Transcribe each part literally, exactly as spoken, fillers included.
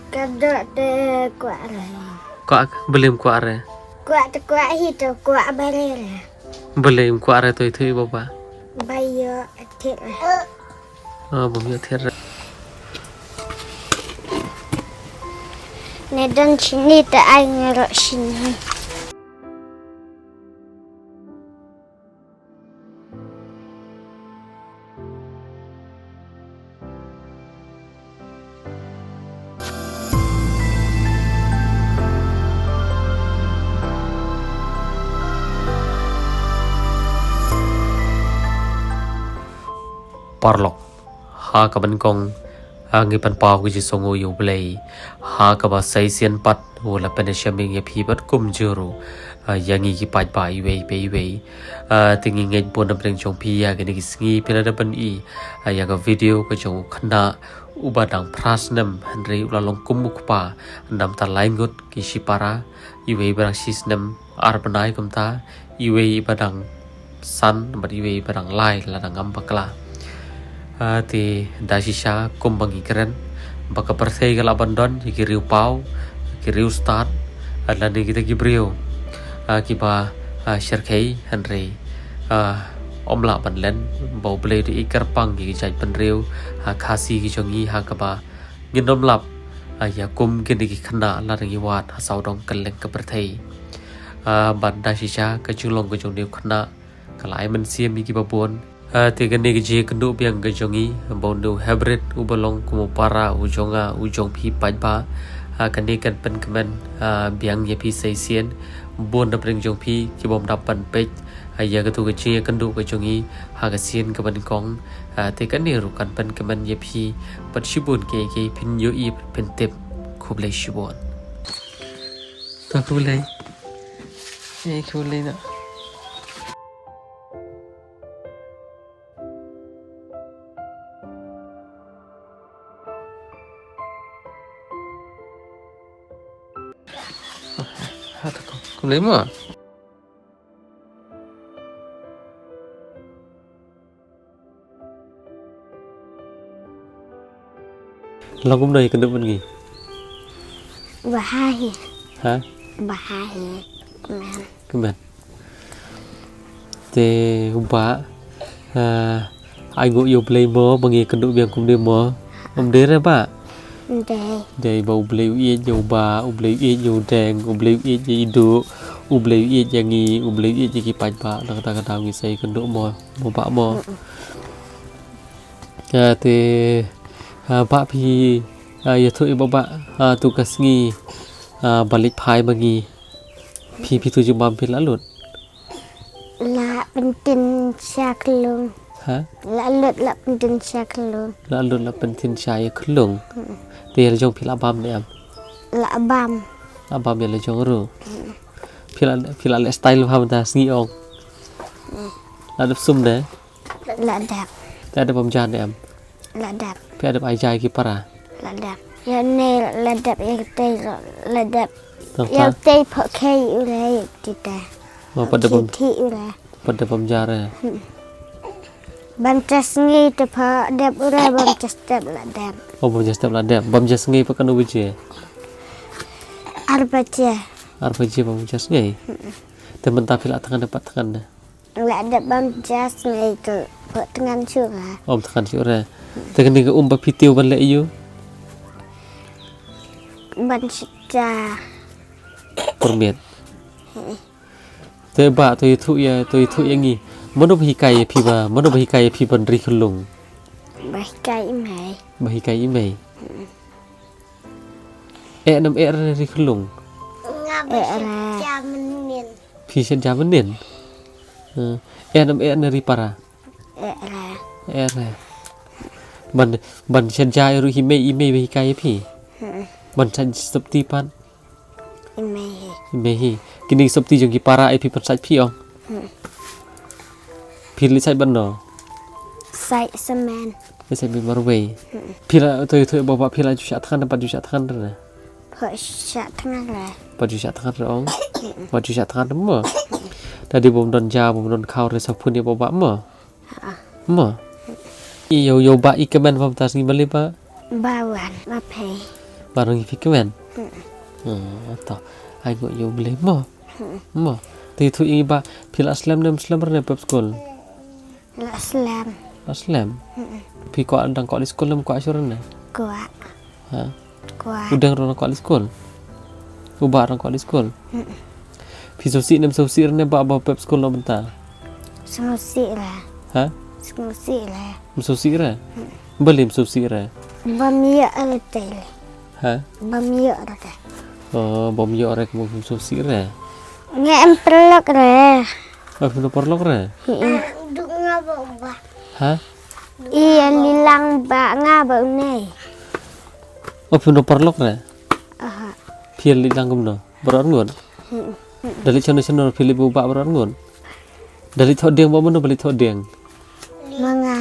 Ka doh te kwah re. Kwah, balei ym kwah re? Kwah te kwah hi, to kwah balei re. Balei ym kwah re, to ïathuh ïa baba. Ba ïoh thied re. Oh, bym ïoh thied re. Ne don shini te ai nga ïaroh shini. Paralok, ha kaba nyngkong, ah, ngi pynpaw ka jingsngewnguh ïa U Blei. Ha kaba sa shisien pat u la pynïashem ïa phi bad kumjuh ruh, ah, ïa ngi ki paidbah iwei pa iwei. Ah, te ngi ngeit bun na pdeng jong phi ïa kine ki sngi phi la dep ban i, ah, ïa ka video ka jong u khynnah uba dang phra snem hynrei u la long kum u kpa, namar ta lai ngut ki shipara, iwei ba dang shi snem ar bnai kumta, iwei ba dang san bad iwei ba dang lai, la dang ngam bakla. Ah, te da shisha kumba ngi kren ba ka pyrthei ka lah ban don ïa ki riewpaw, ki riewstad, ah, lane kita ki briew, ah, kiba, ah, shyrkhei hynrei, ah, ym lah ban len ba U Blei u dei kyrpang ïa ki jait bynriew, ah, Khasi ki jong ngi ha kaba ngin ym lap, ah, ïa kum kine ki khynnah lada ngi wad ha sawdong kylleng ka pyrthei. Ah, bad da shisha ka jinglong ka jong une u khynnah ka la ai mynsiem ïa kiba bun. Ah, te kane ka jingïakynduh biang ka jong ngi ba une u hybrid uba long kum u para u jong nga u jong phi paidbah. Ah, kane kan pynkmen, ah, biang ïa phi sa shisien, bun na pdeng jong phi kiba ym dap ban peit, ah, ïa katu ka jingïakynduh ka jong ngi ha ka sien kaba nyngkong. Ah, te kane ruh kan pynkmen ïa phi bad shibun kiei kiei phin ïohi phin tip. Khublei shibun. To khublei. Eh, khublei na. Ha, to khublei mo. Long kumno ïakynduh bad ngi? Bha hi. Ha? Bha hi. Kmen. Kmen. Te u bah, ah, ai nguh ïa U Blei mo ba ngi ïakynduh biang kumne mo? Ym dei re bah? Ym dei. Dei ba U Blei u ïeit ïa u bah, U Blei u ïeit ïa u deng, U Blei u ïeit ïa i duh, U Blei u ïeit ïa ngi, U Blei u ïeit ïa ki paidbah, na kata ka daw ngi sa ïakynduh mo, mo bah mo. Mm-mm. Ah, te, ah, bah phi, ah, ïathuh ïa baba, ah, tu ka sngi, ah, ba leit phai ma ngi. Phi, phi tu jingmam phi la lut? La pynthien sha khlung. Ha? La lut la pynthien sha khlung. La lut la pynthien sha ïa khlung. Hmm. Te ïa la jong phi la bam ne em? La bam. La bam ïa la jong ruh. Hmm. Phi la, phi la leh style bha mynta sngi ong. Hmm. La dep sum ne? La dep. Te la dep bam ja ne em? La dep. Phi la dep ai ja ïa ki para? La dep. Ïa ne la dep, ïa tei la dep. Tang ïa tang. Tei pho khei u le ïa ti te. Oh, pat dep bam. Ti u le. Pat dep bam ja re. Hmm. Bam ja sngi te pho dep u le, bam ja step la dep. Oh, bam ja step la dep. Bam ja sngi pat katno baje? Ar baje. Ar baje bam ja sngi. Hmm. Te mynta phi la thngan ne pat thngan ne? La dep bam ja sngi te pho thngan shuh re. Ym thngan shuh re. Te kane ka um ba phi tiew ban leh ïa u? Ban sha ja. Permit. Hmm. Te bah, to ïathuh ïa, to ïathuh ïa ngi. Mano ba hikai ïa phi ba, mano ba hikai ïa phi ban ri khlung? Ba hikai i mei. Ba hikai i mei. Hmm. Eh, nam eh re ri khlung? Nga ba eh, shet re. Ja mynnin. Phi shet ja mynnin? Eh, eh, nam eh re ri para? Eh, re. Eh, re. Ban, ban shet ja ruh hi mei, i mei ba hikai ïa phi? Hmm. Ban shet sopti pat? I mei hi. I mei hi. Kine ki sopti jong ki para ïa phi, ban shet phi ong? Hmm. Phi leit sait ban no? Sait semen. Leit sait semen marwei. Hmm. Phi la, to, to, ba, ba, phi la ju shah thngan, pat ju shah thngan re? Pat shah thngan re. Pat ju shah thngan re ong? Hmm. Pat ju shah thngan re mo? Da dei bym don ja, bym don khaw re sa phone ïa ba, ba mo? Ha. Mo? Ïa u, ïa u ba i kmen bam ta sngi mali ba? Ba wan, ba phai. Baroh ngi phi kmen. Hmm. Hmm, to. Ai nguh ïa U Blei mo. Hmm. Mo. Te ïathuh ïa ngi ba phi la slem ne em slem re ne pep skul? La slem. La slem. Hmm. Phi kwah dang kwah leit skul ne em kwah shuh re ne? Kwah. Ha? Kwah. U Deng ruh dang kwah leit skul? U Bah dang kwah leit skul? Hmm. Phi sngewsih ne em sngewsih re ne ba ba pep skul noh mynta? Sngewsih re. Ha? Sngewsih re. Em sngewsih re? Hmm. Balei em sngewsih re? Bym ïoh re te. Ha? Bym ïoh re te. Oh, bym ïoh re kumno em sngewsih re? Nga em paralok re. Oh, phi em paralok re? Hi. Duk nga ba u ba. Ha? Ïa lilang ba nga ba une. Oh, phi em paralok re? Aha. Phi ïa lilang kumno? Baroh arngut? Hmm. Da leit shano shano phi leit ba u Bah baroh arngut? Da leit thoh dieng ba mano ba leit thoh dieng? Ma nga.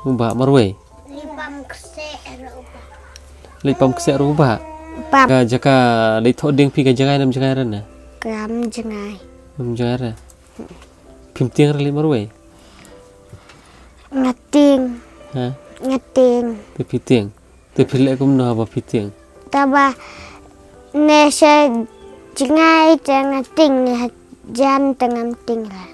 U Bah marwei? Leit pam kseh ruh u Bah. Leit pam kseh ruh u Bah? Pam. Ka jaka leit thoh dieng phi ka jngai ne em jngai re ne? Kam jngai. Em jngai re? Phim tieng re leit marwei? Nga tieng. Ha? Nga tieng. Te phi tieng. Te phi leh kumno haba phi tieng? Te ba ne sha jngai te nga tieng, ne hajan te ngam tieng re.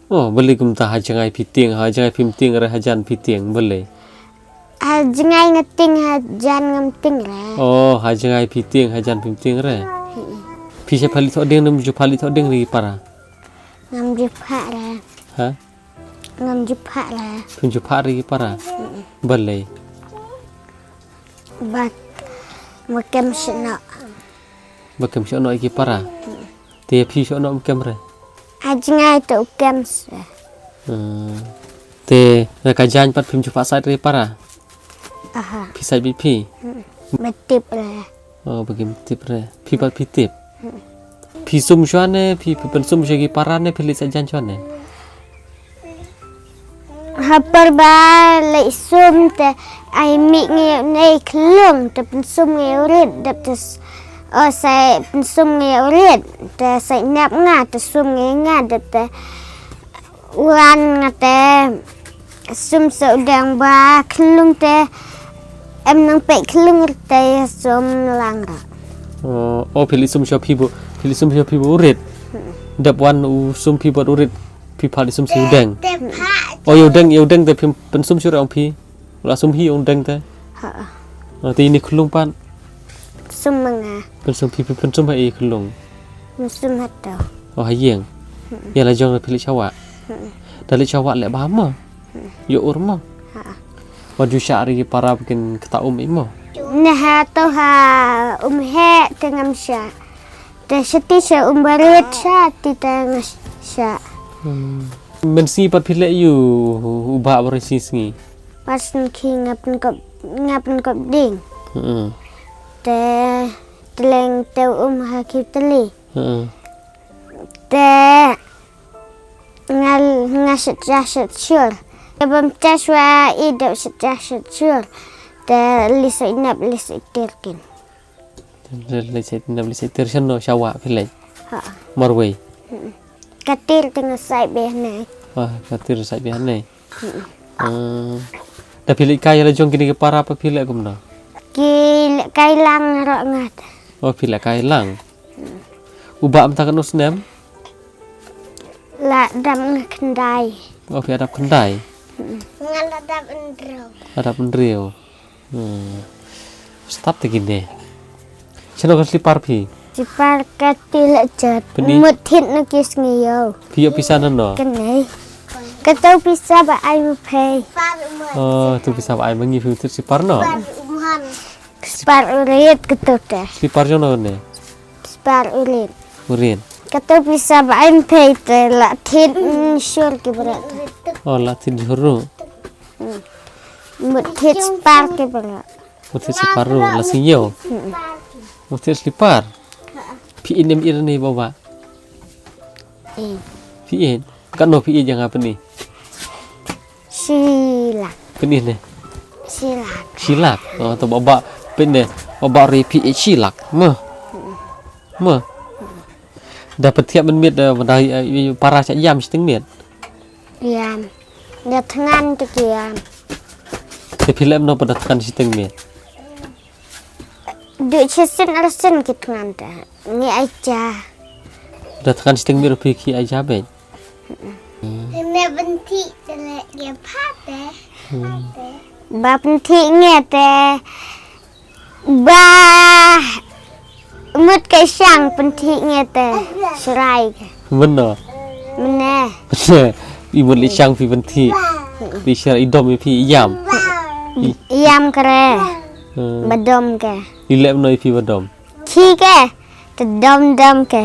Oh, balei kumta, ha jngai phi tieng, ha jngai phim tieng re, hajan phi tieng, balei? Ha jngai nga tieng, hajan ngam tieng re. Oh, ha jngai phi tieng, hajan phim tieng re. Hmm. Phi shait phah leit thoh dieng ne em ju phah leit thoh dieng re ki para? Ngam ju phah re. Ha? Ngam ju phah re. Phim ju phah re ki para? Hmm. Balei? Ba, ba kem shano. Ba kem shano ki para? Hmm. Te phi shano em kem re? Ha jngai te u kem se. Hmm. Te na ka jaiñ pat phim ju phah sait re para? Aha. Phi sait beit phi? Hmm. Ba tip re. Oh, ba kim tip re. Phi pat phi tip? Hmm. Phi sum shuwa ne, phi, phi pynsum shuwa ki para ne, phi leit sait jaiñ shuwa ne? Ha por ba leit sum te ai mih ngi ïa une i khyllung te pynsum ngi ïa u rit dep te s-, oh, sa pynsum ngi ïa u rit te sa nep nga te sum ngi ïa nga dep te wan nga te sum sa u dang ba khyllung te em nang peit khyllung te sum lang ra. Oh, oh, phi leit sum shuwa phi bad, phi leit sum shuwa phi bad u rit. Hmm. Dep wan u sum phi bad u rit. Phi phah leit sum sha u deng. Te phah. Oh, ïa u deng, ïa u deng te phim pynsum shuh re ong phi? La sum hi ong deng te? Ha. Oh, te ïa une i khyllung pat? Sum ma nga. Pynsum phi, phi pynsum ha i khyllung? Pynsum ha to. Oh, ha ïing. Hmm. Ïa la jong phi leit sha wah. Hmm. Da leit sha wah leh bha mo? Hmm. Ïoh ur mo? Ha. Wat ju shah re ki para ba kin ktah um i mo? Ne ha to ha um heh te ngam shah. Te shati sha um barit shati te nga sha. Hmm. Mynsngi pat phi leh ïa u, u Bah baroh shi sngi? Pat sngi nga pynkop, nga pynkop ding. Hmm. Te tyleng te um ha ki tylli. Hmm. Te nga, nga shet ja shet shur. Te bym test wa i dep shet ja shet shur. Te lisa inap lisa itir kin. Leit sait, nap leit sait tir shano, sha wah phi leit? Ha. Marwei. Hmm. Ka tir te nga sait beh ne. Wah, ka tir sait beh ne. Hmm. Ah. Da phi leit kai la jong kine ki para pat phi leh kumno? Ki leit kai lang ruh ngat. Oh, phi leit kai lang. Hmm. U Bah mynta katno snem? La dap nga khyndai. Oh, phi la dap khyndai. Hmm. Nga la dap hynriew. La dap hynriew. Hmm. Start te kine. Shano ka slipar phi? Slipar ka ti la jot. Pynï. Mut thied na ki sngi ïoh. Phi ïoh pisa nano? Kane. Kato pisa ba ai ma phi. Oh, to pisa ba ai ma ngi phi thied slipar no? Slipar u rit kato te. Slipar jong no ne? Slipar u rit. U rit. Kato pisa ba ai ma phi te la thied, mm, shur ki bret. Oh, la thied shur. Hmm. Mut thied slipar ki bret. Mut thied slipar ruh, la sngi ïoh. Hmm. Mut thied slipar. Phi ïeit ne em ïeit ne ba ba? Ïeit. Phi ïeit. Katno phi ïeit jong nga pyni? Shi lak. Pyni ne? Shi lak. Shi lak. Oh, to ba ba pyni ne. Ba ba re phi ïeit shi lak. Mo. Hmm. Mo. Da pynthiah mynmiet da, da, eh, para sha ïam shiteng miet. Ïam. Da thngan te ki ïam. Te phi leh kumno pat da thngan shiteng miet? Du chisin arsin ki tngan te. Ngi ai ja. Da tngan sting mir pi ki ai ja be. Ine benti tele ge pate. Ba penti nge te. Ba mut ke shang penti nge te. Shrai ke. Mano? Mene. I mut li shang pi penti. Li shrai i dom i pi i yam. I yam kre. Hmm. Ba dom ke. I lep no i pi ba dom. Ki ke. Te dom dom ke.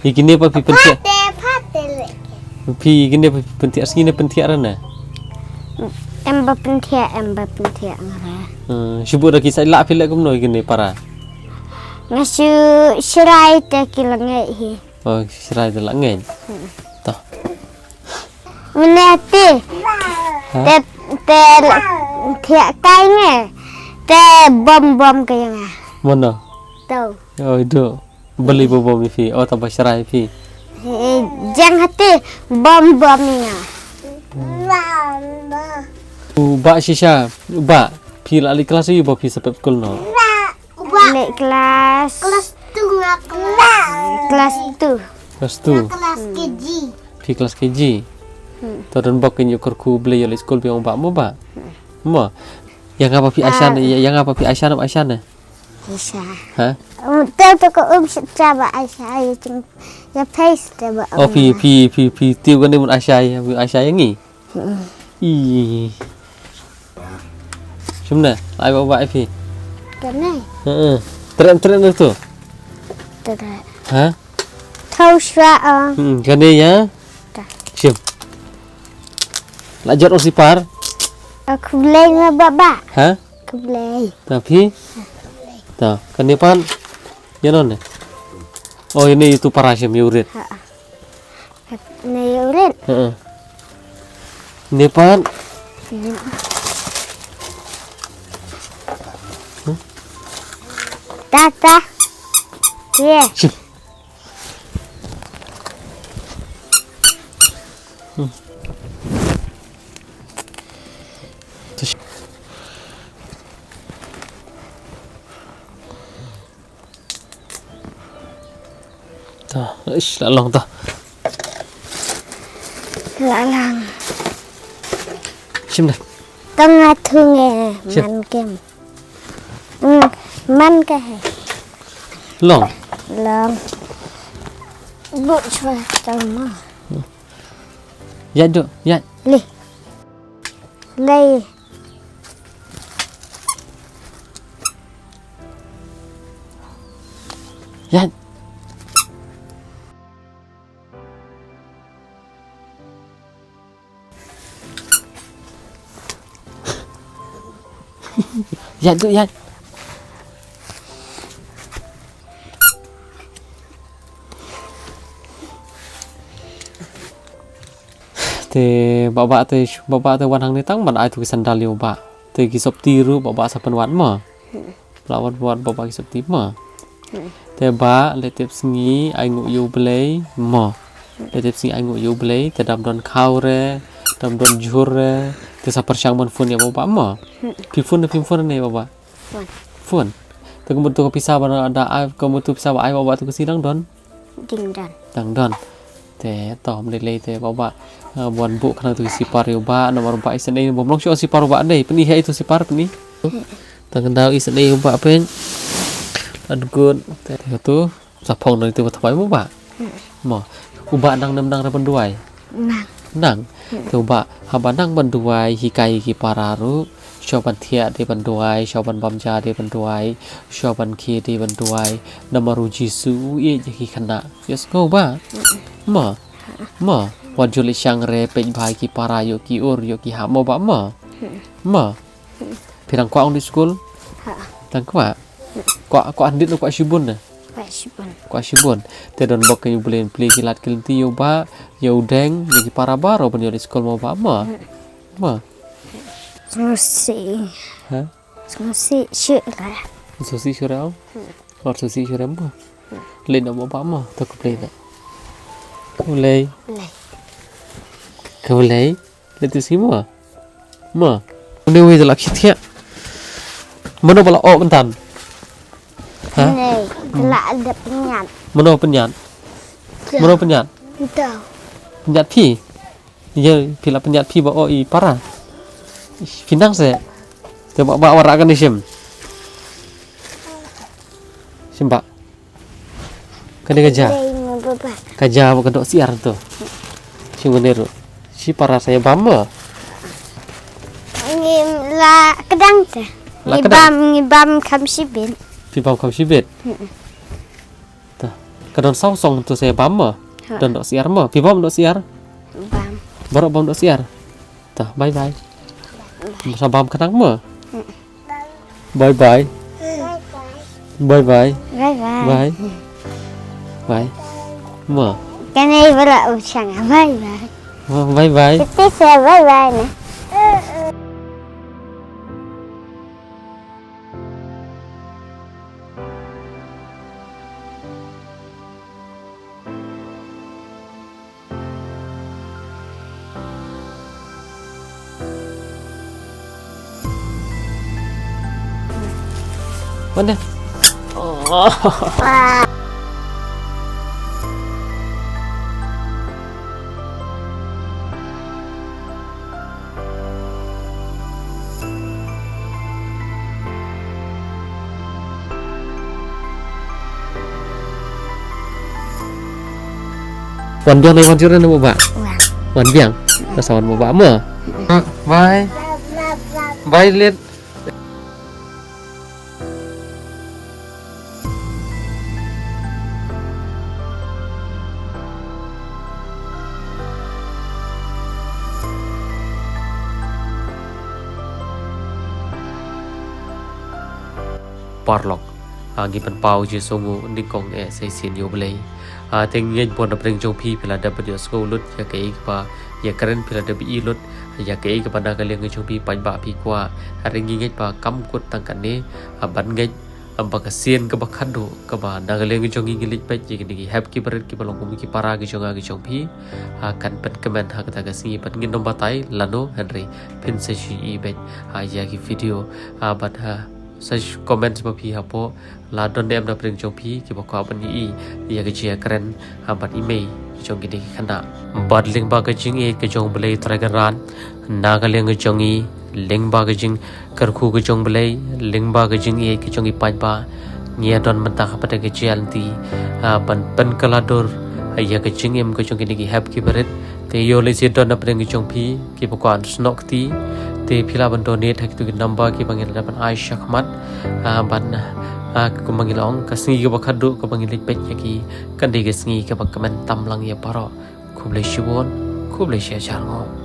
I kine pa pi penti. Pate pate le. Pi kine pa pi penti asngi ne penti arana. Em ba penti em ba penti ngara. Hmm, shu bu da ki sai la pi le kumno i kine para. Nga shu shrai te ki la ngei hi. Oh, shrai te la ngei. Hmm. To. Mene te. Ha? Te te la thiak kai nge. Te bom bom ke yang. Mano? Tau. Oh, itu. Beli bom bom i pi. Oh, tambah shrai pi. Eh, jang hati bom bom ya. U ba shisha, u ba pi la li kelas i ba pi sepet kul no. Uba. Lek kelas. Kelas tu nga kelas. Kelas tu. Kelas tu. Nga kelas K G. Pi kelas K G. Hmm. To don bok ken yukur ku beli yo li skul bi ong ba mo ba. Hmm. Mo. Yang apa pi Aisyah ne? Yang apa pi Aisyah ne? Aisyah ne? Aisyah. Ha? Um, tu tu ko um sita ba Aisyah ya cing ya face te ba. Oh, pi pi pi pi tiu kan ni mun Aisyah ya, mun Aisyah yang ni. Ih. Shim na, ai ba ba ai pi. Kane. Heeh. Tren tren tu. Tren. Ha? Thau shwa ah. Hmm, kane ya. Shim. La jot o sipar. Aku blei ma baba. Ha? Aku blei. Tapi. Ta, kane pan. Ya non ne. Oh, ini itu para shim yurit. Ha. Ne urin. Heeh. Ni pan. Tata. Ye. Sip. Hmm. Terus. Ta, ish, la long ta. La lang. Shim da. Tang a thung e, shim. Man kem. Hmm, man ka hai. Long. Long. Bu chwa tang ma. Ya do, ya. Li. Lei. Yan. Yan tu yan. Te baba te, baba te wan hangne tang ban ai tu ki sandal ïa u ba. Te ki sopti ruh baba sa pynwad mo. La wan wad baba ki sopti mo. Te ba leh tip sngi ai nguh ïa u Blei mo. Leh tip sngi ai nguh ïa u Blei te dam don khaw re, dam don jhur re. Te sa pyrshang ban phone ïa baba mo. Phi phone ne phim phone ne baba. Phone. Phone. Te kumtu ka pisa ba da ai, kumtu pisa ba ai baba tu ka sngi dang don. Ding dan. Dang dan. Te to mdei lei te baba. Wan buh khnang tu sipar ïa u ba namar ba isynei bym long shuh sipar u ba dei pyni ha itu sipar pyni. Tang dau isynei u ba pyn. Adgut te tu sa phong nang itu ba thabai u ba. Mo u ba nang nam nang ra ban duwai. Nang. Nang. Te u ba haba nang ban duwai hikai ki para ruh. Shuwa ban thiah dei ban duwai, shuwa ban bam ja dei ban duwai, shuwa ban khie dei ban duwai. Namar u Jisu u ïeit ïa ki khynnah. Ïa sngew ba? Ma. Ma. Wat ju leit shang re peit bha ïa ki para ïoh ki ur ïoh ki hap mo ba ma. Ma. Phi dang kwah ong dei skul? Dang kwah? Kwah, kwah handit ne kwah shibun ne? Kwah shibun. Kwah shibun. Te don bok ïa u Blei plie ki lad ki lynti ïa u ba, ïa u deng, ïa ki para baroh ban ïoh dei skul mo ba ma. Ma. Sngewsih. Ha? Sngewsih shuh re. Sngewsih shuh re ong? Or sngewsih shuh re mo? Leit na mo ba mo, to khublei na. Khublei. Khublei. Leit tu si mo? Mo. Une wei la khit khia. Mano ba la o bentan. Ha? Nei, la ada penyat. Mano penyat? Mano penyat? Dah. Penyat phi? Ye, phi la penyat phi ba o i para. Phi nang se. Te ba, ba warak kan isim. Sim ba. Kane ka ja. Ka ja ba ka doh siar tu. Shi ngone ru. Shi para saya bam ma. Ngi la kedang te. Ngi bam, ngi bam kham shibit. Phi bam kham shibit. Ta. Ka don saw song tu saya bam ma. Don doh siar ma. Phi bam doh siar. Bam. Baroh bam doh siar. Ta, bye bye. Sa bam khnang ma. Bye bye. Bye bye. Bye bye. Bye. Bye. Ma. Kane bala usang. Bye bye. Ma, bye bye. Kita sa bye bye na. Mana? Oh. Wan biang ne wan jure ne ba. Wan. Wan biang. Ka sa wan ba ma. Bye. Bye let. Paralok, ah, ngi pynpaw jingsngew nyngkong eh sa shisien ïa U Blei. Ah, te ngi ngeit ba na pdeng jong phi phi la dep ban ïohsngew lut ïa kaei kaba ïakren, phi la dep ban i lut ïa kaei kaba na ka liang jong phi paidbah phi kwah. Hynrei ngi ngeit ba kam kut tang kane, ah, ban ngeit, ah, ba ka sien kaba khatduh kaba na ka liang jong ngi ngi leit peit ïa kine ki hep ki barit kiba long kum ki para ki jong nga ki jong phi, ah, kan pynkmen ha kata ka sngi. Bad ngin ym batai lano, hynrei phin sa shu i beit, ah, ïa ki video, ah, bad, ah, sa shu comment ba phi hapoh. La don ne em na pdeng jong phi kiba kwah ban ïohi ïa ka jingïakren, ah, bad i mei jong kine ki khynnah. Bad lyngba ka jingïeit ka jong U Blei Trai Kynrad, na ka liang ka jong ngi, lyngba ka jingkyrkhu ka jong U Blei, lyngba ka jingïeit ka jong i paidbah, ngi ïa don mynta hapdeng ka jingïaid lynti, ah, ban pynkylla dur, ah, ïa ka jingim ka jong kine ki hep ki barit. Te ïoh lehse don na pdeng ka jong phi kiba kwah snoh kti, te phi lah ban donate ha kito ki number kiba ngi la dep ban ai shakhmat, ah, ban, ah, kumba ngi la ong, ka sngi kaba khatduh kaba ngi leit peit ïa ki, kan dei ka sngi kaba kmen tam lang ïa baroh. Khublei shibun, khublei shihajar nguh.